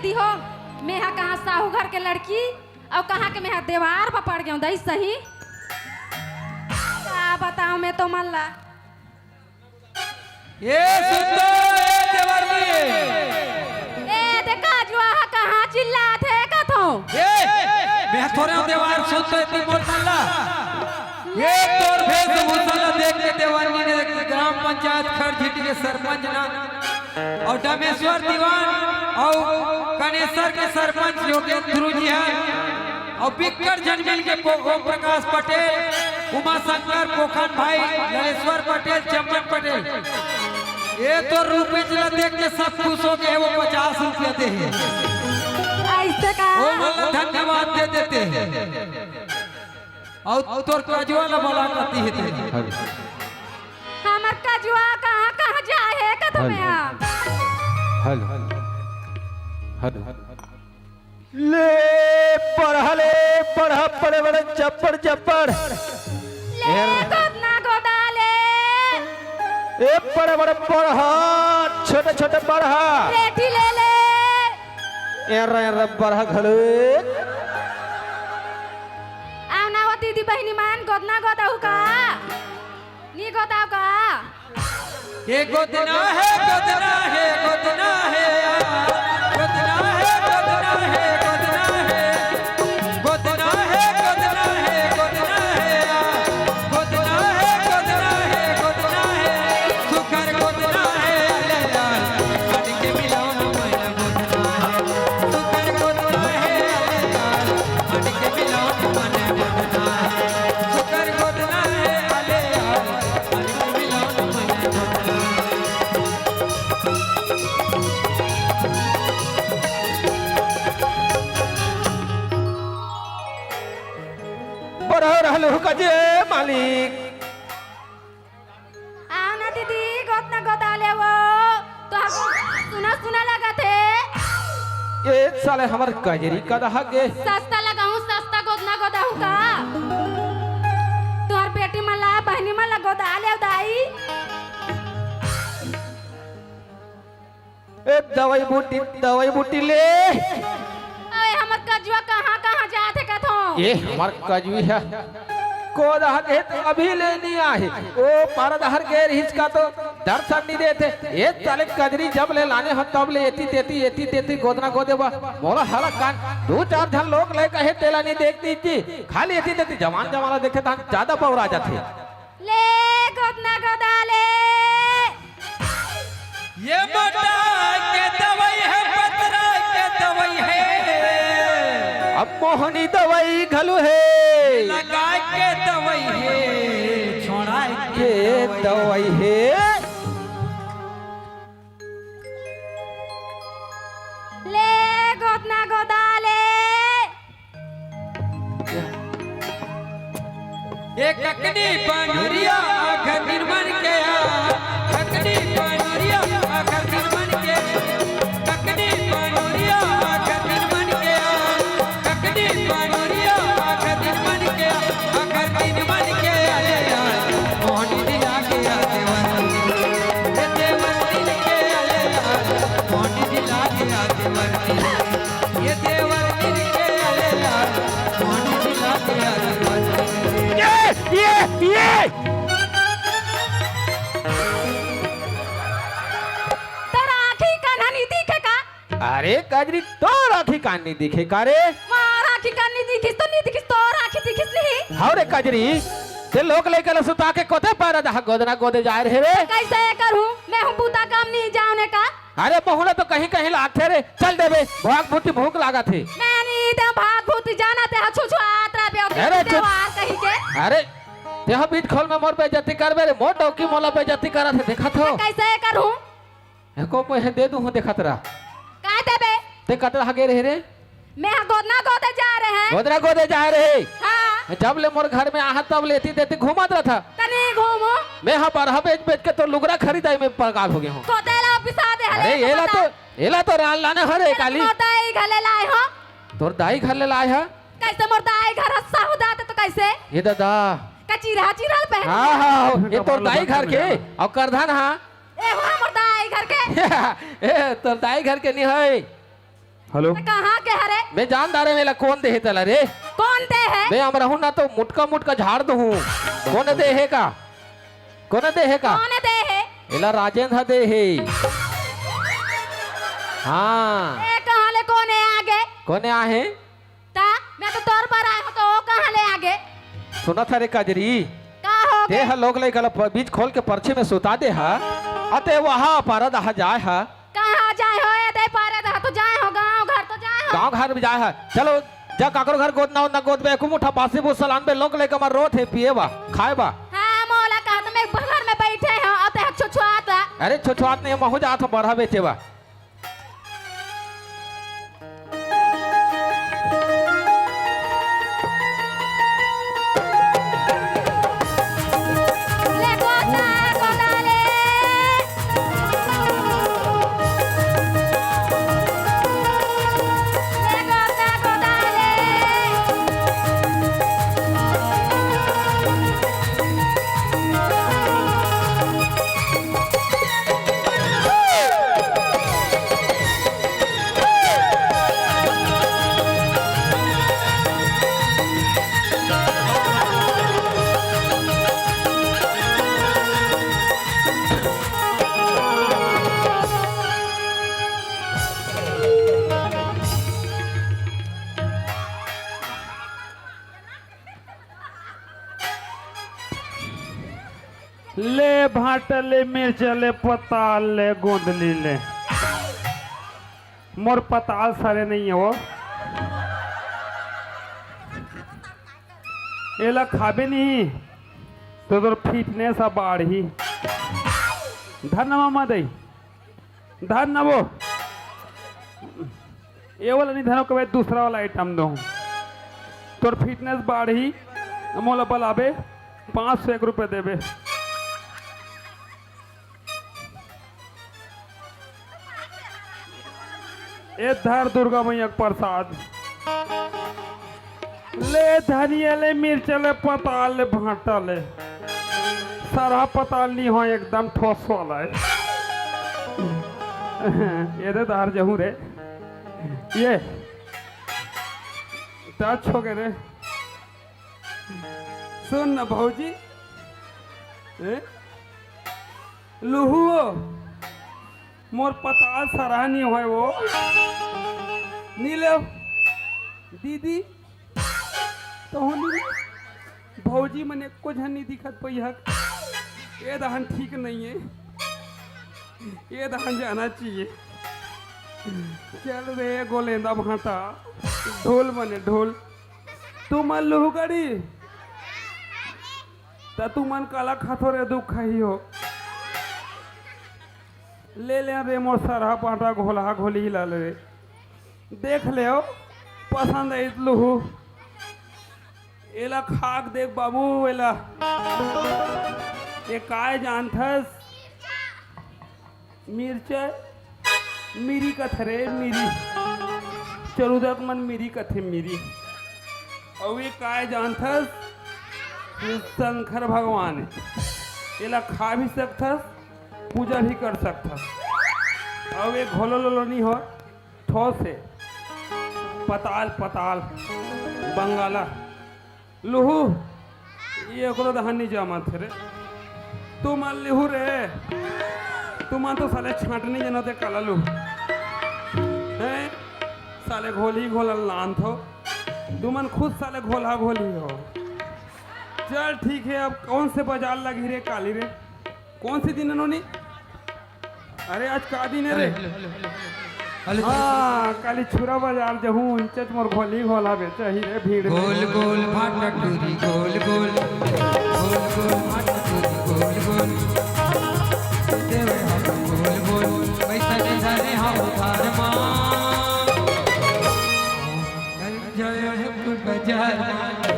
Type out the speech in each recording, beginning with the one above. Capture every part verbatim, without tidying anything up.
दी हो, मैं हा कहाँ साहू घर के लड़की अउ कहाँ के मैं हा देवार पर पड़ गया हूँ दई सही। का बताओ मैं तो मन ला। ए सुन तो, ए देवरनी। ए देखा जुआ हा कहाँ चिल्लात हे कथो। ए, मैं थोरे हूँ देवार, सुन तो इतनी मोर मन ला। ए तोर वेशभूषा ला देख के देवरनी ने ग्राम पंचायत खड़झिटी के सरपंच ना अउ डमेश्वर दीवान अउ कनेसर के सरपंच योगेंद्र ध्रुव जी हे अउ बिक्कट झन मिल के पो-, ओम प्रकाश पटेल, उमा शंकर, पोखन भाई, ललेश्वर पटेल, चमन पटेल, ए तो रूपेश ला देख के सब खुश हो गए, वो पचास रुपया दे हे। ऐसे का? वो बोला धन्यवाद दे देते हैं। अउ तोर कजुआ ला बला कती हे तेला। हेलो। हमर कजुआ कहाँ कहाँ जाए हे कथो हेलो। मैं हा। हेलो। हेलो। ले पढ़ा ले पढ़ा, बड़े बड़े चप्पड़ चप्पड़। ले यार। गोदना गोदा ले। ए बड़े बड़े पढ़ा, छोटे छोटे पढ़ा। रेठी ले ले। ए रे रे बरहा घलो। आव ना वो दीदी बहिनी मन गोदना गोदाहू का? नी गोदाव का? ए गोदना हे, गोदना हे, गोदना हे, आ। गोदना हे, गोदना हे, गोदना हे। गोदना हे, गोदना हे, गोदना हे, आ। गोदना हे, गोदना हे, गोदना हे। सुघर गोदना हे, अले यार। अटके मिलाओ ना मन गोदना हे। सुघर गोदना हे, अले यार। अटके मिलाओ ना मन गोदना हे। सुघर गोदना हे, अले यार। अटके मिलाओ ना मन गोदना हे। बड़ा रहलू का जे मालिक। आव ना दीदी, गोदना गोदा ले वो। तोहर गोदना सुना सुना लगत हे। ए साले हमर कजरी कदहा गे। सस्ता लगाहूँ, सस्ता गोदना गोदाहूँ का? तोहर बेटी मन ला, बहिनी मन ला गोदा ले दाई। ए दवाई बूटी, दवाई बूटी ले। अरे हमर कजुआ कहाँ कहाँ जात हे कथो? ए हमर कजुई हे। कोदहा के त अभी ले नी आहे। ओ पारा दहर के रिहिस का तो दर्शन नी देथे। ए साले कजरी जब ले लाने हो तब ले एती तेती, एती तेती गोदना गोदे बा। मोला हला कान दू चार झन लोग ले कहे तेला नी देखती जी। खाली एती तेती जवान जवान ला देखे त ज्यादा पौरा जाथे। ले गोदना गोदा ले। ये मोटा के दवाई हे, पतरा के दवाई हे। अब मोहनी दवाई घलो हे। लगा के दवाई हे, छोड़ा के के दवाई दवाई हे। ले गोदना गोदा ले। ए ककनी पानुरिया आखर दिन मन के आ, ककनी पानुरिया आखर दिन मन के, ककनी पानुरिया आखर दिन मन के आ, ककनी पानुरिया आखर दिन मन के आ, आखर दिन मन के आ, ले आ, मोहनी दिला के आ देवर, ए देवर दिल के आ, ले आ, मोहनी दिला के आ देवर। ये देवर मिल के आले यार, पानी मिला के आले बस। ये, ये, ये। तोर आँखी कान नी दिखे का? अरे कजरी, तोर आँखी कान नी दिखे का रे? मोर आँखी कान नी दिखिस तो नी दिखिस, तोर आँखी दिखिस नहीं। हव रे कजरी, ते लोग लइका ल सुता के कोते पैरा दहा गोदना गोदे जाए रहे रे? कैसे करहूँ? मैं हूँ बूता काम नी जाने का। अरे बहुना तो कहीं कहीं लागथे रे, चल देबे, भाग भूती भूख लागत हे। मैं नी दे भाग भूती जाना ते हा छुछुआत रहे बे, अरे चुप। देवार कहीं के। अरे, तेहा बीच खोल में मोर बेइज्जती करबे रे, मोर डौकी मोला बेइज्जती करत हे, देखत हो? मैं कैसे करहूँ? एको मैं हे दे दूँ, देखत रह। का देबे? ते कत रह गे रहे रे? मैं हा गोदना गोदे जा रहे हैं। गोदना गोदे जा रहे? हाँ। जब ले मोर घर में आहा, तब ले एती तेती घूमत रहत। तनी घूमो। मैं हा बरहा बेच बेच के तोर लुगरा खरीदाई में पागल हो गे हूँ। कोते ला पिसा दे हले अरे, तो एला बता। तो, एला तो रान लाने हरे काली। मोर दाई घर ले लाए हो। तोर दाई घर ले लाए हा? कैसे मोर दाई घर हस्सा हो जाते तो कैसे? ये दादा। का चिरहा चिरहा पहन हाँ, के? हाँ, ये तोर दाई घर के, अउ करधन हाँ। ए, हुआ मोर दाई घर के। ए, तोर दाई घर के नहीं है। हेलो। कहाँ के हरे? मैं जानदार हे, मेला कोन दे हे तेला रे? कोन दे हे? मैं अमरहूँ ना तो मुटका मुटका झाड़ दूँ। कोन दे हे का? कोन दे हे का? कोन दे हे? एला राजेंद्र दे हे। हाँ। ए, कहाँ ले कोन हे आगे? कोन हे आहे? ता, मैं तो तोर बर आए हूँ, तो वो कहाँ ले आगे? सुनत हरे कजरी। का हो ते गे? ह लोग लइका ला प-, बीच खोल के परछी में सुता दे हा। अते वहाँ पारा दहा जाए हा। कहाँ जाए हो? ए दे पारा दहा तो जाए हो, गाँव घर तो जाए हो। गाँव घर भी जाए हा। चलो, जा काकरो घर गोदना ओदना गोदबे, एको मुठा बासी भूसा लानबे, लोग लइका मन रोत हे, पिए बा, खाए बा। हाँ, मोला कहा तो मैं घर में बैठे हो, अते ह छुछुआत। अरे छुछुआत नहीं, महू जात हो बरहा बेचे बा। ले भांटा ले, मिर्चा ले, पताल ले, गोंदली ले। मोर पताल सरे नहीं हे वो। एला खाबे नहीं तो तोर फिटनेस ह बाढ़ही। धर न मामा दई, धर न वो। ये वाला नहीं धरो, कबे दूसरा वाला आइटम दो। तोर फिटनेस बाढ़ही, मोला बलाबे, पाँच सौ एक रुपये देबे। ए धर दुर्गा मैया के प्रसाद। ले धनिया ले, मिर्चा ले, पताल ले, भांटा ले। सरहा पताल नहीं हो, एकदम ठोस वाला हे। ये दे धार जहूँ रे। ये टच हो गए रे। सुन न भौजी, ए? लुहुओ, मोर पताल सरहा नहीं होय वो। नी लेव। दीदी, तहूँ नी लेव। भौजी मन एको झन नी दिखत पइहक। ए दहन ठीक नहीं हे। ए दहन जाना चाहिए। चल रे गोलेंदा भांटा, ढोल बने ढोल। तुमन लुहू गड़ी, त तुमन काला खाथो रे, दुख खाही हो। ले ले रे मोर सरहा भांटा, घोलहा घोलही ला ले। देख ले हो, पसंद आई त लुहू। एला खा के देख बाबू, एला। ये काय जानथस? मिर्चा, मिरी कथे रे, मिरी। चरुदक मन मिरी कथे, मिरी। अउ ये काय जानथस? शंकर भगवान हे। एला खा भी सकथस, पूजा भी कर सकथस। अउ ये घोलो लोलो नहीं हो, ठोस हे। पताल, पताल, बंगाला। लुहू, ये एकरो दहन नहीं जमत हे रे। तुमन लुहू रे, तुमन तो साले छांटनी जानत हे काला लुहू। हैं? साले घोलही घोलल लानथो। तुमन खुद साले घोलहा घोलही हो। चल ठीक हे, अब कौन से बाजार लगही रे काली रे? कौन से दिन नोनी? अरे, आज का दिन हे रे? Hello, hello, hello, hello. Hello, हाँ, काली छुरा बाजार जहूँ, उंचच मोर घोली घोला बेचही रे, भीड़ में। गोल गोल भाटा टूरी, गोल गोल, गोल गोल भाटा टूरी, गोल गोल। देवे हम गोल गोल, पैसा दे जाने हम उधार मा। जय हो बाजार।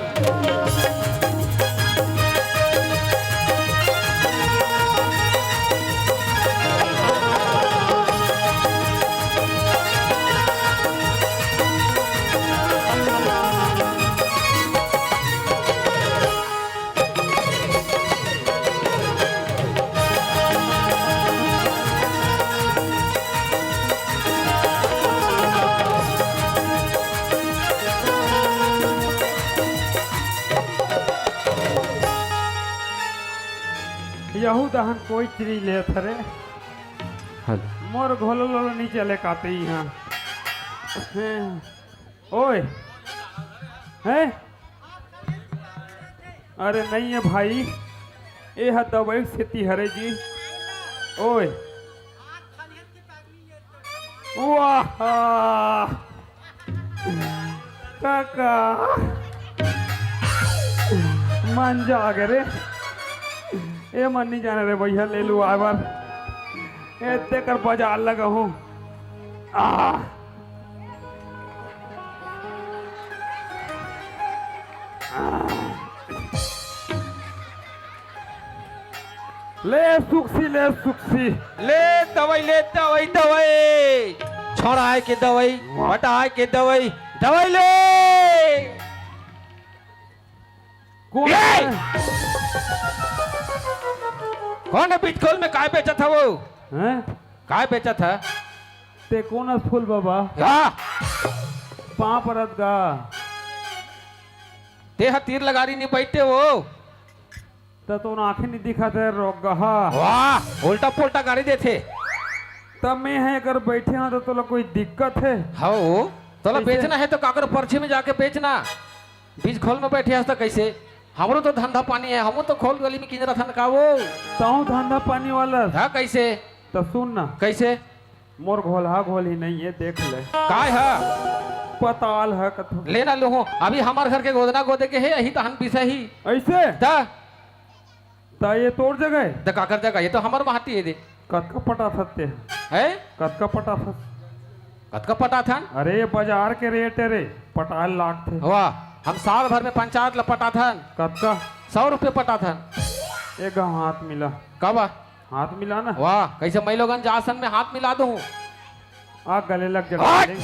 यहू दहन कोई चीज लेत हरे। हेलो। मोर घोलो लोलो नहीं चले काते इहाँ। हैं। ओए। हैं? अरे नहीं है भाई, ए ह दवाई सेती हरे जी। ओए। वाह! काका, मन जागे रे। ए मन नहीं जाने रे भैया, ले लू आए बार। ए तेकर बाजार लगा हूँ। आ। ले सुखसी, ले सुखसी। ले दवाई, ले दवाई, दवाई। छोड़ाए के दवाई, वाह। हटाए के दवाई, दवाई ले। कौन ए! है? कौन है बीच खोल में काय बेचत है वो? हैं? काय बेचत है? ते कौन अस फूल बाबा? का? पाँव परत गा। ते ह तीर लगारी नहीं बैठे वो। त तोन आँखें नहीं दिखत है, रोगहा। वाह, उल्टा पुल्टा गारी देथे। तब मैं है अगर बैठे हूँ तो तोला कोई दिक्कत है? हव, तोला कैसे? बेचना है तो काकर पर्ची में जाके बेचना। बीच खोल में बैठे हस त कैसे? हमरो तो धंधा पानी है, हमो तो खोल गली में किंजरा थन का वो। तहूँ धंधा पानी वाला। हाँ, कैसे? त सुन ना। कैसे? मोर घोलहा घोलही नहीं है, देख ले। काय ह? पताल ह कथो। लेना लूहूँ, अभी हमर घर के गोदना गोदे के हे, यही तहन पिसही। ऐसे? त? त ये तोर जगह है? त काकर जगह? ये तो हमर महती है दे। कतका पटाथस ते? हैं? कतका पटाथस? कतका पटाथन? अरे, बाजार के रेट है रे, पटाल लागथे। वाह, हम साल भर में पंचायत ला पटाथन। कतका? सौ रुपये पटाथन। ए गा हाथ मिला। का बा? हाथ मिला ना। वाह, कैसे मैं लोगन जासन में हाथ मिला दूँ? आ गले लग जा, हट! डार्लिंग।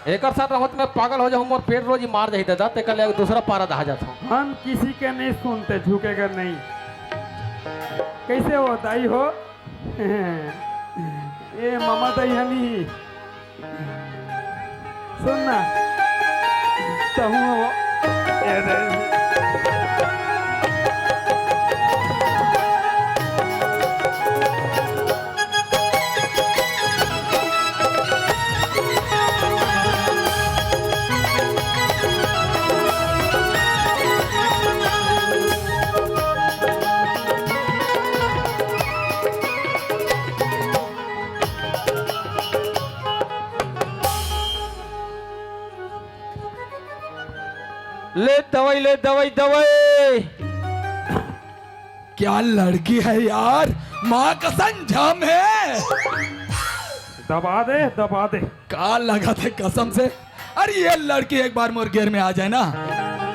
एकर साथ रहूं त मैं पागल हो जाऊं, मोर पेट रोज ही मार जाही दादा, तेकर ले दूसरा पारा दहा जात हूं। हम किसी के नहीं सुनते, झुकेगा नहीं। कैसे हो दाई हो? ए मामा दाई हमी। सुन ना, तहूँ हो। ए रे। ले दवाई, ले दवाई, दवाई। क्या लड़की है यार, माँ कसम जाम है। दबा दे, दबा दे। का लगथे कसम से? अरे ये लड़की एक बार मोर घेर में आ जाए ना,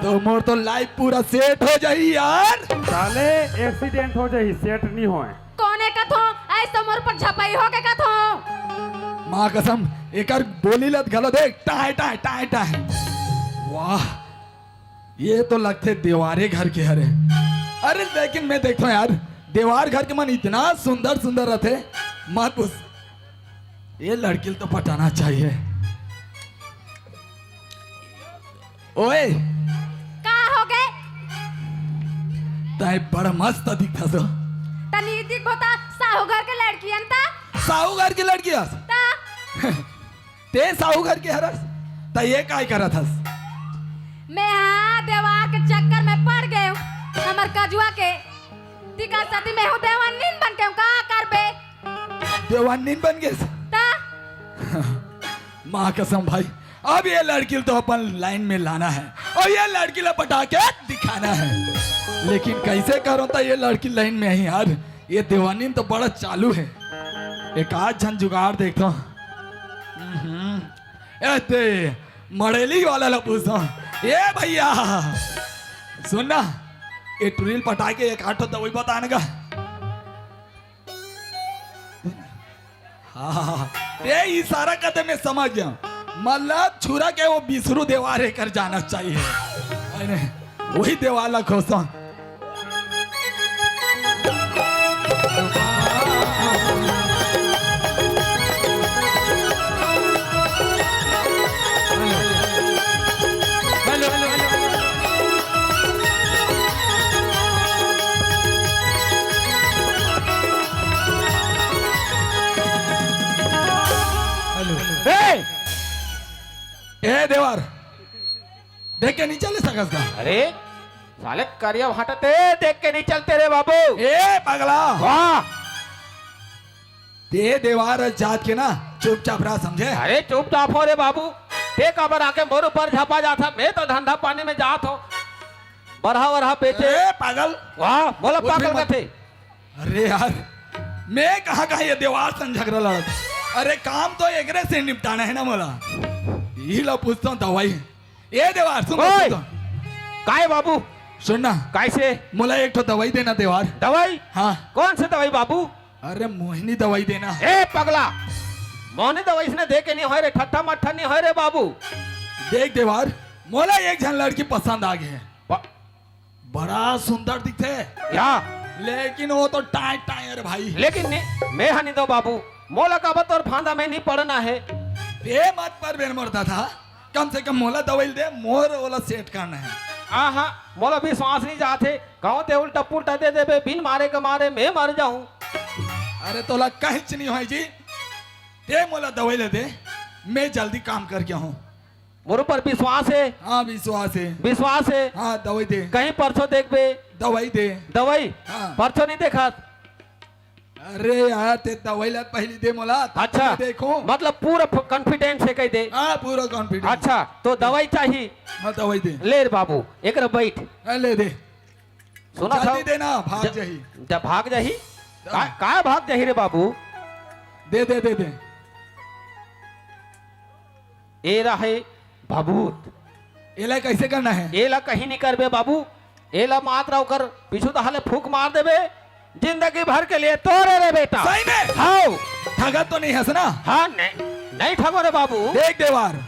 तो मोर तो लाइफ पूरा सेट हो जाही यार। साले, एक्सीडेंट हो जाही, सेट नहीं होए। कोने कथो? ऐस तो मोर पर झपाई हो के कथो। माँ कसम, एकर बोली लत घलो देख, टाय, टाय, टाय, टाय। वाह, ये तो लगथे देवारे घर के हरे। अरे लेकिन मैं देखथों यार, देवार घर के मन इतना सुंदर सुंदर रथे, मत पूछ। ये लड़की ल तो पटाना चाहिए। ओए, का हो गे? तैं बड़ मस्त दिखथस। त नी दिखबो त साहू घर के लड़की अन त? साहू घर के लड़की अस? त? तें साहू घर के हरस, त ये काय करत हस? मैं हा देवार के चक्कर में पड़ गेंव, हमर कजुआ के। तिकर सेती मैं हूँ देवानिन बन गेंव, का करबे? देवानिन बन गेस? त? माँ कसम भाई, अब ये लड़की ल तो अपन लाइन में लाना है और ये लड़की ला पटा के दिखाना है। लेकिन कैसे करों त ये लड़की लाइन में आही यार? ये देवानिन तो बड़ा चालू है, एक आध झन जुगाड़ देखथों। हम्म, ए ते मड़ेली वाला ला पूछथों। ए भैया, सुन ना, ए टुरी ल पटा के एक आध ठो दवाई बता ना गा। हाँ, ते इशारा करते मैं समझ गेंव। मतलब छुरा के वो बिसरू देवार एकर जाना चाहिए। अरे, वही देवार ला खोजथों। ए देवर, देख के नहीं चले सकस का? अरे साले करिया भाटा, ते देख के नहीं चलते रे बाबू। ए पगला, वाह। ते देवर जात के ना चुपचाप रह, समझे? अरे चुपचाप हो रे बाबू, ते काबर आके मोर ऊपर झपा जात हे? मैं तो धंधा पानी में जात हो, बरहा वरहा बेचे। ए पागल, वाह, मोला कुछ भी पागल मत कथे। अरे यार, मैं कहाँ कहाँ ये देवर से झगड़ा लड़त? अरे काम तो एकरे से निपटाना है ना मोला। इही ला पूछता हूँ दवाई। ए देवर, सुन ओए! तो। काय बाबू? सुन ना। कैसे? मोला एक ठो दवाई देना देवर। दवाई? हाँ। कौन से दवाई बाबू? अरे मोहिनी दवाई देना। ए पगला, मोहिनी दवाई इसने दे के नहीं होय रे, ठट्ठा मट्ठा नहीं होय रे बाबू। देख देवर, मोला एक झन लड़की पसंद आ गए है। ब- बड़ा सुंदर दिखथे। या। लेकिन वो तो टाइट टाइट है रे भाई। लेकिन ने, मैं हनी दो बाबू, मोला काबर तोर फांदा में नहीं पड़ना है। ए मत पर बेर मरता था, कम से कम मोला दवाई दे, मोर ओला सेट करना है। हाँ हाँ, मोला विश्वास नहीं जात हे, कहूँ ते उल्टा पुल्टा दे देबे, बिन मारे के मारे मैं मर जाऊँ। अरे तोला कहीं नहीं होय जी, ते मोला दवाई ले दे, मैं जल्दी काम करके हूँ। मोर ऊपर विश्वास है? हाँ विश्वास है। विश्वास है? हाँ दवाई दे। कहीं परसों देखबे? दवाई दे। दवाई? हाँ। परसों नहीं देखा? अरे यार ते दवाई ला पहली दे मोला, तब अच्छा। मैं देखूं। मतलब पूरा कॉन्फिडेंस है कही दे। हाँ पूरा कॉन्फिडेंस। अच्छा, तो दवाई चाहिए? हाँ दवाई दे। ले रे बाबू, एक रे बैठ। हाँ, ले दे। सुना था? जल्दी देना, भाग ज- जाही। जब भाग जाही? हाँ। का, का भाग जाही रे बाबू? दे दे दे दे। ए रहे भभूत। एला कैसे करना है? एला कहीं नहीं करबे बाबू, एला मात्र ओकर पीछू तहाले फूंक मार देबे, जिंदगी भर के लिए तोरे रे बेटा। सही में? हाओ। ठगत तो नहीं हस ना? हाँ, नहीं, नहीं ठगो रे बाबू। देख देवर,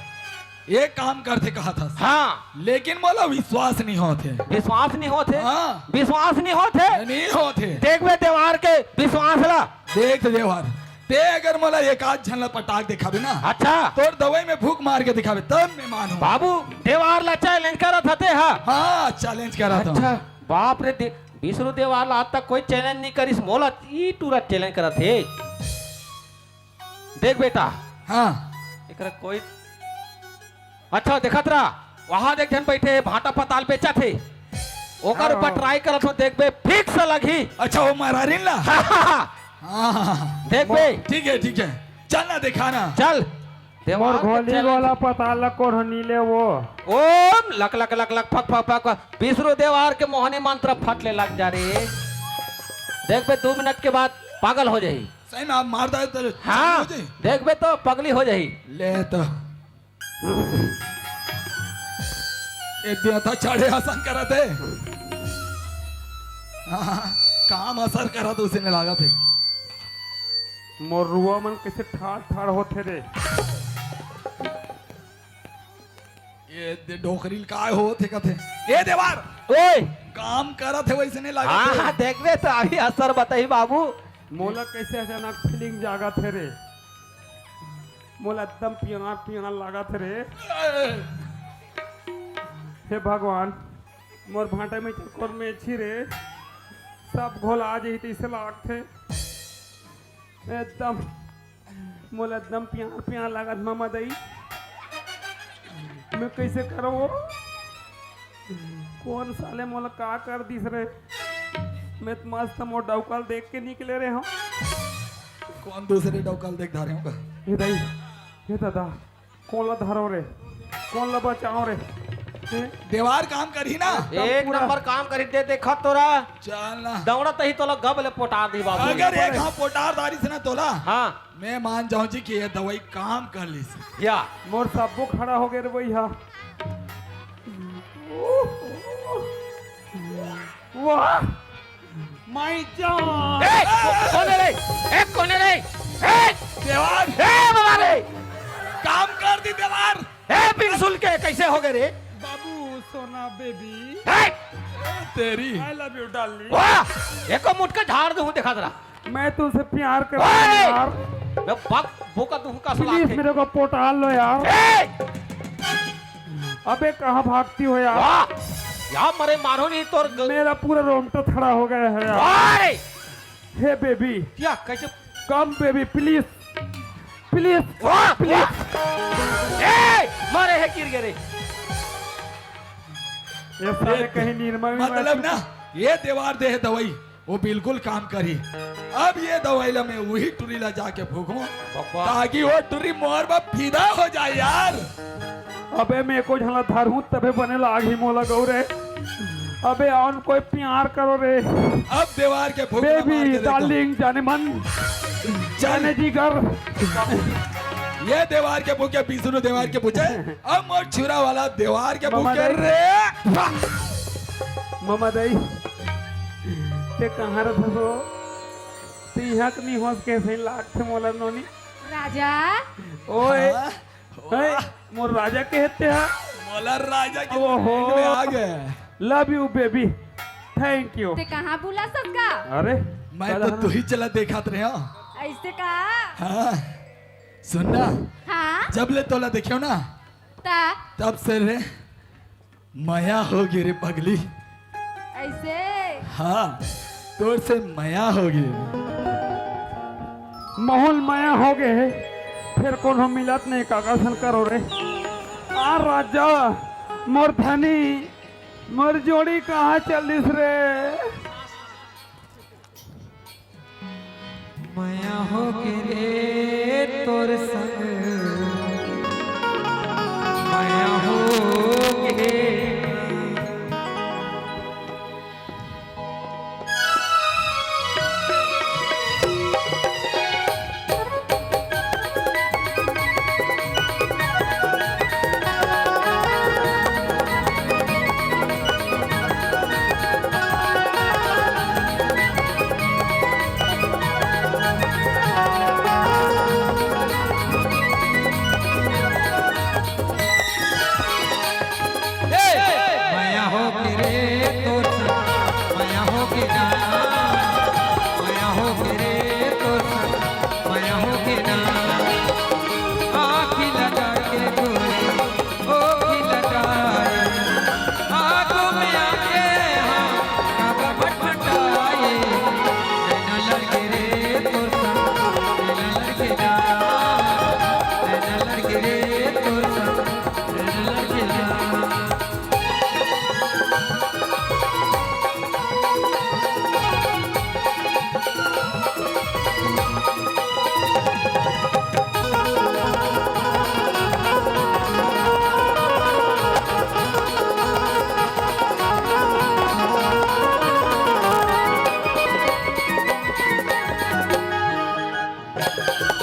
ये काम करथे कहा था। हाँ। लेकिन मोला विश्वास नहीं होथे। विश्वास नहीं होथे? हाँ। विश्वास नहीं होथे? नहीं होथे। देखबे देवर के विश्वास ला। देख देवर, ते अगर मोला एक आध झन ला पटाक दिखाबे ना, अच्छा। तोर दवाई में फूंक मार के दिखाबे, तब मैं मानूं। बाबू, देवर ला चैलेंज करत हते हा? हाँ, चैलेंज करत हूँ। अच्छा, बाप रे, दे, विष्णु देवर ला आज तक कोई चैलेंज नहीं करिस, मोला ई टूरा चैलेंज करत हे। देख बेटा, हाँ। एकरा कोई अच्छा, देखत रहा, वहां देख झन बैठे हे, भांटा पताल बेचत हे, ओकर हाँ। ऊपर ट्राई करत हो, देखबे फिक्स लगही। अच्छा, वो मरारिन ला? हाँ, हाँ, हाँ। हाँ। देखबे। ठीक है, ठीक है, चल ना, दिखा ना। चल। मोर देवर के घोली चैलेंज। गोला पताल ला कोढ़नी ले वो। ओम लक लक लक लक फक फक फक फक। विष्णु देवर के मोहनी मंत्र फट ले लग जा रे। देखबे दो मिनट के बाद पागल हो जाही। सही में आप मार दे तो हाँ, हो जाही। देखबे तो पगली हो जाही। ले तो। ए देवता चढ़े असन करत हे। हाँ, काम असर करत हे, वइसने लागत हे। मोर रुआ मन कइसे ठाड़ ठाड़ होथे रे। ए दे डोकरी ल काय होत हे कथे। ए देवर! ओए! काम करत हे वइसने लागत हे। हाँ, देखबे त अभी असर बताही बाबू। मोला कइसे अचानक फीलिंग जागत हे रे। मोला एकदम प्यार प्यार लागत हे रे। हे भगवान, मोर भांटा में चकोर में छी रे। सब घोला जाही तइसे लागथे। एकदम मोला एकदम प्यार प्यार लागत मामा दई। मैं कइसे करंव? कोन साले मोला का कर दिस रे? मैं त मस्त मोर डौका ल देख के निकले रेहेंव। कोन दूसरे डौका ल देख डारे हंव का? हे दई, हे दादा, कोन ला धरंव रे? कोन ला बचांव रे? हैं? देवर काम करही ना? एकदम एक पूरा नंबर काम करही दे, देखत तोला। चल ना। दौड़त ही तोला गब ले पोटार दिही बाबू। अगर एक हाथ पोटार डारिस ना तोला, हाँ। मैं मान जाहूं जी कि ये दवाई काम कर लिस। या। मोर सब्बो खड़ा हो गे रे भइया। वाह! माई जान। ए, को-, कोन हे रे? ए, कोन हे रे? ए! देवर! ए, बाबा रे! काम कर दिस देवर! ए, बिन सुन के कइसे हो गे रे? बाबू, सोना बेबी। ए! तेरी। I love you, darling। वाह! एको मुटका झाड़ दूं, देखा जरा। मैं तुमसे प्यार करता हूँ ओए! यार। मैं बक-, बोका दूं का सुला प्लीज के। मेरे को पोटार लो यार। ए! अबे कहाँ भागती हो यार? वाह! या मरे मारो नहीं तोर ग- मेरा पूरा रोंगटा खड़ा हो गया है यार। वाह रे! हे बेबी। या कइसे? Come baby please. प्लीज, वाह, प्लीज। वाह। ए, मारे हे, गिर गे रे। ये साले ये कहीं निर्मल भी मतलब मार ना, ये देवार दे हे दवाई, वो बिल्कुल काम करही। अब ये दवाई ला मैं उही टुरी ला जाके फूकूं, बाबा। ताकि वो टुरी मोर बर फिदा हो जाए यार। अबे मैं एको झन ला धरहूं तभे बने लागही मोला गौरे। अबे अउ कोई प्यार करो रे। अब देवार के फूक ला मार बेबी, के देखो। डार्लिंग, जाने मन, चल। जाने जिगर। ये देवार के फूके, विष्णु देवार के पूछे, अब मोर छुरा वाला देवार के ममा फूके दाई। रे। ममा दाई, ते कहाँ रथस हो? ते इहाँ के नहीं होस, कैसे लागथे मोला नोनी? राजा। ओए। हाँ? हैं? मोर राजा के हत्या? मोला राजा के ओहो। Mind में आ गया। Love you, baby। Thank you। ते कहाँ बुलासस का? अरे, मैं तो तुही चला देखत रहे हो। ऐसे का? हाँ। सुन ना। हाँ? जब ले तोला देखेव ना, ता? तब से रे मया हो गे रे पगली। ऐसे? हाँ, तोर से मया हो गे। महूं ल मया हो गे, फेर कोनो मिलत नहीं, काकर सन करो रे। आ राजा, मोर धनी, मोर जोड़ी कहाँ चलिस रे? मया हो गे रे तोर संग, मया हो गे। मया हो गे रे तोर संग, मया हो गे ना, मया हो गे रे तोर संग, मया हो गे ना। आँखी लगा के गोरी, ओ खिल जाए, आँखों में आके हाँ, काबा भटभटाए। नैना लड़के रे तोर संग, नैना लड़के ना, नैना लड़के रे तोर संग, नैना लड़के ना।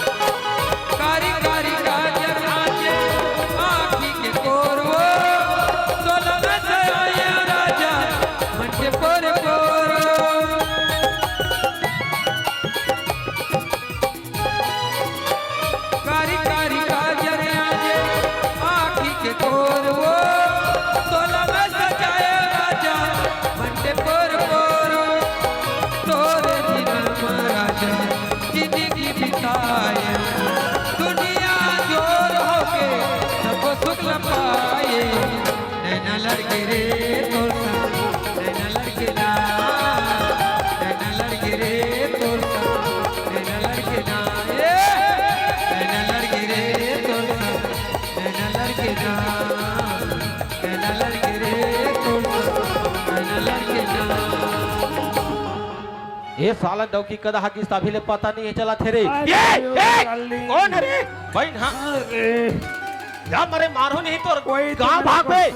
कारी कारी काजर आँखी के कोरवो, सोलह में से आया राजा, मन के पोर पोरो। कारी कारी काजर आँखी के कोरवो, सोलह में सजाया राजा, मन के पोर पोरो। तोरे बिना राजा जिंदगी बिताए, दुनिया जोर होके सबको सुख न पाए। नैना लड़के रे तोर संग, नैना लड़के ना, नैना लड़के रे तोर संग, नैना लड़के ना, ए, नैना लड़के रे तोर संग, नैना लड़के ना, नैना लड़के रे तोर संग, नैना लड़के ना। ए साला डौकी कदा हागिस, अभी ले पता नहीं हे चलत हे रे। अरे ए, ए, डार्लिंग। कौन हे रे? बहिन, हाँ। अरे। या मरे मारो नहीं तो कोई तो कहाँ मेरे भाग को, गए?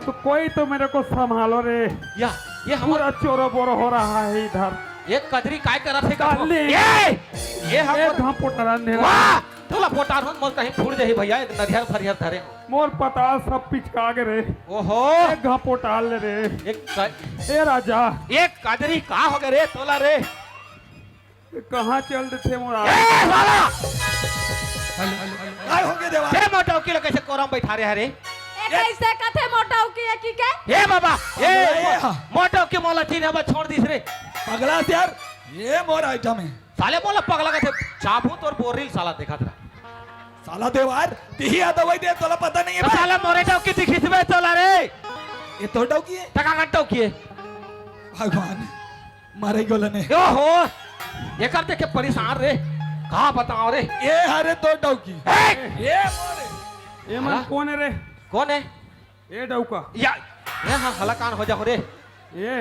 तो कोई तो मेरे को संभालो रे। या, ये हमर पूरा चोरो बोरो हो रहा है इधर। ये कजरी काय करत हे का? डार्लिंग। ये, ये हमर एक घांव पोटार ले रे। वाह! तोला पोटार हो, मोर कहीं फूट जाही भैया, नरियर फरियर धरे हो। मोर पताल सब पिचका गे रे। ओहो। एक घांव पोटार ले रे। एक क- ए राजा। एक कजरी का हो गे रे तोला रे? कहाँ चल देथे मोर ए, आदमी? साला! Hello, hello, hello. काय हो गे देवा? तेरे मोटा वकील कैसे कोरम बैठा रहे हरे? ए, कैसे कथे मोटा वकील की के? ए बाबा, ए, ए, हाँ। मोटा वकील मोला चिन्हे बर छोड़ दिस रे। पगला से यार, ये मोर item हे। साले मोला पगला कथे, चाबू तोर बोरिल साला देखत रहा। साला देवार, तिही आ दवाई दे, तोला पता नहीं हे बे? साला मोरे डौकी दिखिस बे तोला रे। ये तोर डौकी हे? टका का डौकी हे। भगवान, मारे गोला ने। ओहो, एकर देख के परेशान रे। का बताओ रे? ए हरे तो डौकी। ए! ए मोरे। ए मन हाला? कौन है रे? कौन है? ए डौका। या, ए हाँ, हलाकान हो जाओ रे। ए,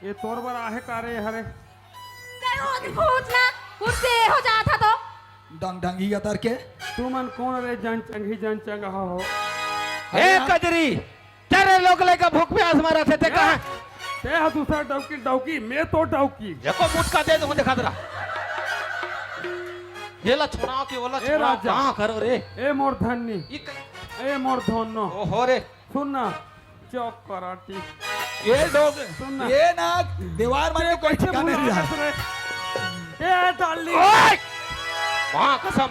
ए तोर बर आहे का रे हरे? ते हो दिखोच ना, उठते हो जात हा तो। डंग डंगी अतर के। तू मन कौन रे जन चंगी जन चंगा हो? ए अरे यार। कजरी, तेरे लोग लेकर भूख प्यास मरत हे, ते ए, कहाँ? ते हा दूसरा डौकी, डौकी, मैं तो डौकी। एको मुटका दे दूं, दिखा दरा। ये ला छोड़ाओ कि वो ला ए छोड़ाओ, राजा। कहाँ करो रे? ए मोर धन्नी। ये क- ए मोर धन्नो। ओहो रे। सुन ना, चौक कराटी। ये लोग, सुन ना। ये ना, दीवार मारे ये कोई कैसे ठिकाना नहीं भुला रहा। रहे? ए डार्लिंग। ओए! माँ कसम,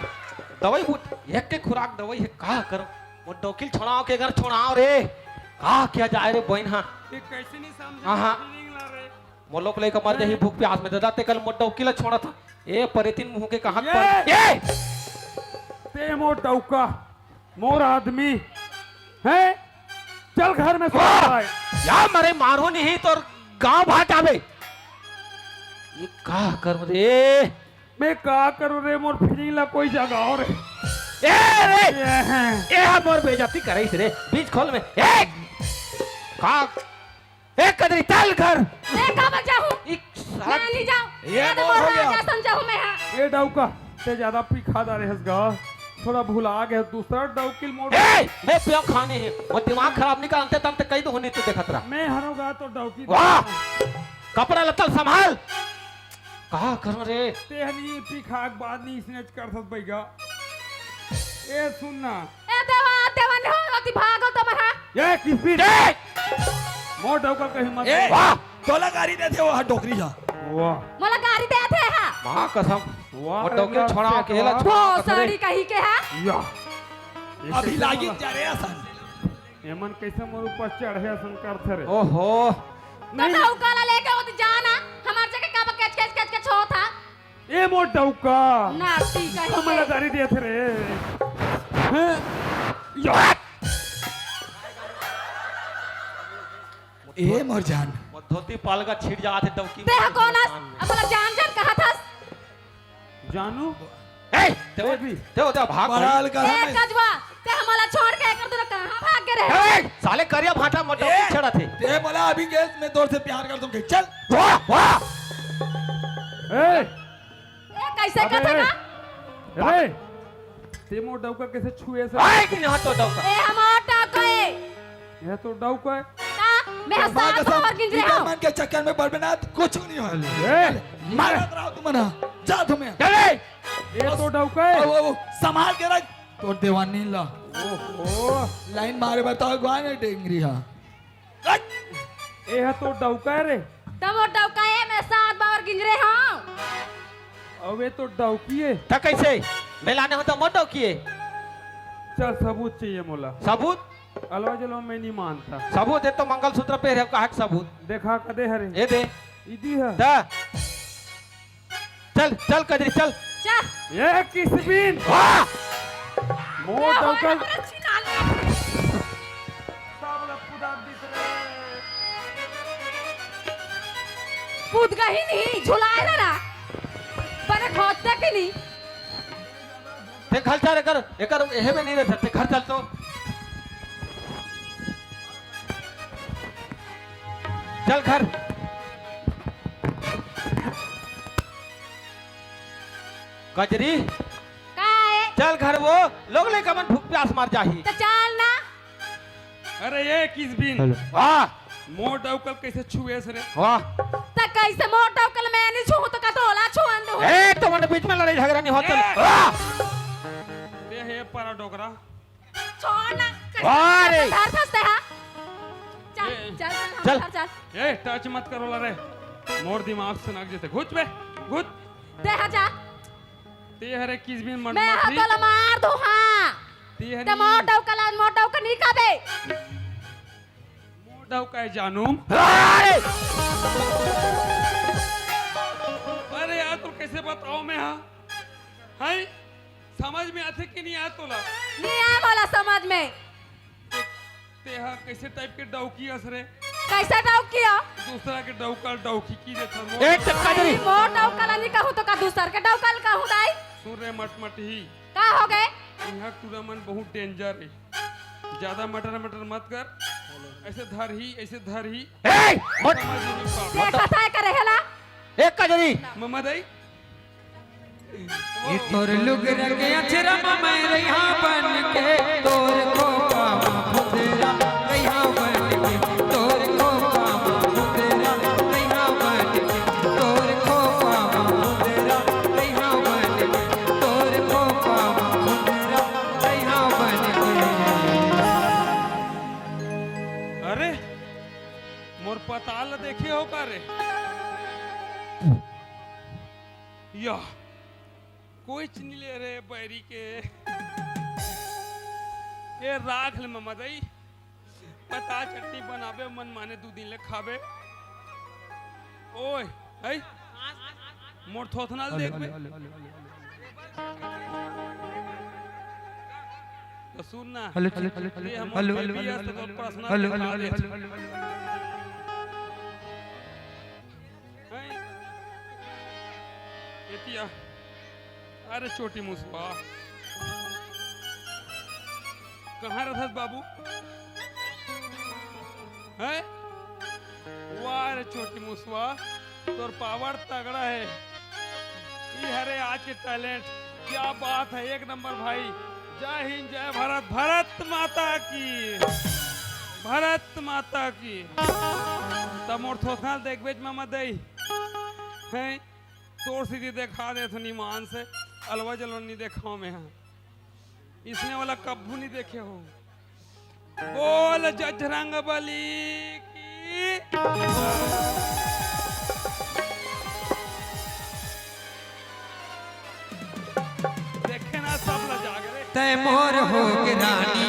दवाई बूट, एक के खुराक दवाई है, का करो? मोर डौकी ल छोड़ाओ के अगर छोड़ाओ रे, का किया जाए रे बहन हा? ये कैसे नहीं समझे? हाँ, हाँ। फीलिंग ला रे। मोर लोग लइका मर जाही भूख प्यास में, दादा ते कल मोर डौकी ल छोड़ा था। ए परेतिन मुंह के कहाँ ये! पर? ए! ते मोर डौका, मोर आदमी, हैं? चल घर में सो वाह! जाए। या मरे मारो नहीं तो गांव भाग आवे। ये का करूं रे? मैं का करूं रे, मोर फीलिंग ला कोई जगाओ रे। ए रे! ये हैं। ए हा मोर बेइज्जती करइस रे, बीच खोल में। ए! का? ए कजरी, चल घर। मैं का बचाहूं? ई साला मैं नहीं जाऊं। ये मैं तो बोल मोर हो गया। राजा समझाहूं मैं, हाँ। ए डौका, ते ज्यादा पी खा डारे हस गा। थोड़ा भुला गए, दूसरा डौकी मोड़। ए! मैं पियो खाने है। वो दिमाग खराब नहीं करते, तब तक कहीं तो होने तो देखत रहा। मैं हरोगा तो डौकी वाह! दूंगा। कपड़ा लत्ता संभाल। का करो रे? ते हनी पी खा के बाद नहीं स्नेच कर सकत बैगा। ए सुन ना। ए देवा, देवा नहीं हो, अति भागो तो महा। ए किसपी? ए! मोर डौका कहीं मत ए! वाह! तोला गारी देथे वो हा डोकरी हा। वाह। मोला गारी देथे हा। माँ कसम। वाह, वो डौकी अगला छोड़ा सेठ के वाह। ला छोड़ा भोसड़ी कहीं के हा। या। अभी लागी जा रे असन। एमन कैसे मोर ऊपर चढ़े असन करथे रे? ओहो। तो नहीं। डौका ला लेके ओती जाना, हमार जगह का बा केच, केच, केच, केच होत हा। ए मोर डौका। नाती कहीं हमला के। गारी देत रे। हैं? या। ए मोर जान। वो धोती पालगा छिड़ जात हे डौकी। ते हा कौन हस? अब बोला जान जान कहा थस? जानू। ए, ते वो, ए भी। ते वो, ते भाग पड़ाल भाई। का ए हमें। कजवा, ते हमला छोड़ के एकर दूर कहाँ भाग गे रहे? ए, साले करिया भाटा मोटा ए, छेड़ा थे। ते बोला अभी के मैं तोर से प्यार कर दूं, चल। वाह, वाह। ए, ए, कैसे अबे, कथे ए, ना? ए, ते मोर डौका कैसे छुए से? आए कि नहीं तो डौका? ए, हमार डौका है। यह तो डौका है। ना, मैं ए, माँ साथ कसम, और गिंज रहे इधर हो। मन के चक्कर में बर्बाद कुछ नहीं हो। ए, मारत रहो तुम ना, जा तुम्हें। चले। ये तो डौका है। ओ, ओ, ओ, संभाल के रख। तोर देवानी ला। ओहो। लाइन मारे बताओ, अगुवान है डेंगरी हा। ए हा तो डौका है रे। तब वो डौका है, मैं सात बार गिंज रहे हूँ। अबे तो डौकी है। त कैसे? मैं लाने हो तो मोर डौकी है। चल सबूत चाहिए मोला। सबूत? अलवा जलवा मैं नहीं मानता। सबूत दे तो मंगलसूत्र पहरे हो, कहा के सबूत? देखा कदे हरे। ये दे। इदी है। दा। चल, चल कजरी, चल। चल। ये किसबिन? वाह! मोर ये डौका। हमारा छिना ले। सब लोग कुदार दिख रहे। कूद गही नहीं, झुलाए ना ना। बने खोजते कि नहीं? ते घर चल, एकर, एकर एहे में नहीं रह सकते, घर चल तो। चल घर। कजरी। का है? चल घर, वो लोग लइका मन भूख प्यास मर जाही। तो चल ना। अरे ये किसबिन? वाह। मोर डौका ल कैसे छुएस रे? वाह। त कैसे मोर डौका ल मैं नहीं छूहूं तो का तोला छुअन दूं? ए, तो मन बीच में लड़ाई झगड़ा नहीं होता। ए! वाह। बे हे परा डोकरा। छोड़ ना। वाह रे। धर फंसते हा। चल, ए। चल, चल, हम चल। घर चल। ए, टच मत करो ला रे। मोर दिमाग से नाक जेते। घुच बे, घुच। दे हा जा। ते हरे किसबिन मन मैं मत हा ली। तोला मार दूं, हाँ। ते हरे ते मोर डौका ला, मोर डौका नहीं खाबे। मोर डौका है जानूम। अरे! अरे यार, तो कैसे बताओ मैं, हाँ? हाय, समझ में आथे कि नहीं आत तोला? नहीं आए वाला समझ में। ते, ते हा कैसे टाइप के डौकी अस रे? कैसे डौकिया? दूसरा के डौकल डौकी की रे थर्मो। ए, टक्का दे रे। मोर डौकल नहीं कहूँ तो का दूसर के डौकल कहूँ दाई? सुन रे मटमटी। का हो गए? इहाँ टूरा मन बहुत danger है। ज्यादा मटर मटर मत कर। ऐसे धर ही, ऐसे धर ही। ए, मत। समझ नहीं पाओ। देखा था करे हेला। एक का जरी। ममा दाई। ये तोर लुगरा के अचरा म मैं रहिया बन के, तोर खोपा म भुंदरा रहिया बन के, तोर खोपा म भुंदरा रहिया बन के, तोर खोपा म भुंदरा रहिया बन के, तोर खोपा म भुंदरा रहिया बन के। अरे, मोर पताल देखे हो का रे? या, कोई चीज नहीं ले रे बैरी के। ए, राख ले ममा दाई, पताल चटनी बनाबे, मन माने दू दिन ले खाबे। ओए, है? मोर थोथना ल देख बे। तो सुन ना। हेलो, हेलो, हेलो, ये हम hello, hello, hello, hello, hello, हैं? एतिया। अरे चोटी मुसवा। कहाँ रहत बाबू? हैं? वाह रे चोटी मुसवा, तोर power तगड़ा है। ई हरे आज के talent, क्या बात है, एक नंबर भाई। जय हिंद, जय भारत, भारत माता की, भारत माता की। त मोर थोथना ल देखबेच ममा दई, हैं? तोर सीधी देखा देथों ईमान से, अलवा जलवा नहीं देखाओं मैं, हाँ। इसने वाला कब्बू नहीं देखे हो। बोल जजरंग बली की। देखे ना सब ला जाग रे। तै मोर हो के रानी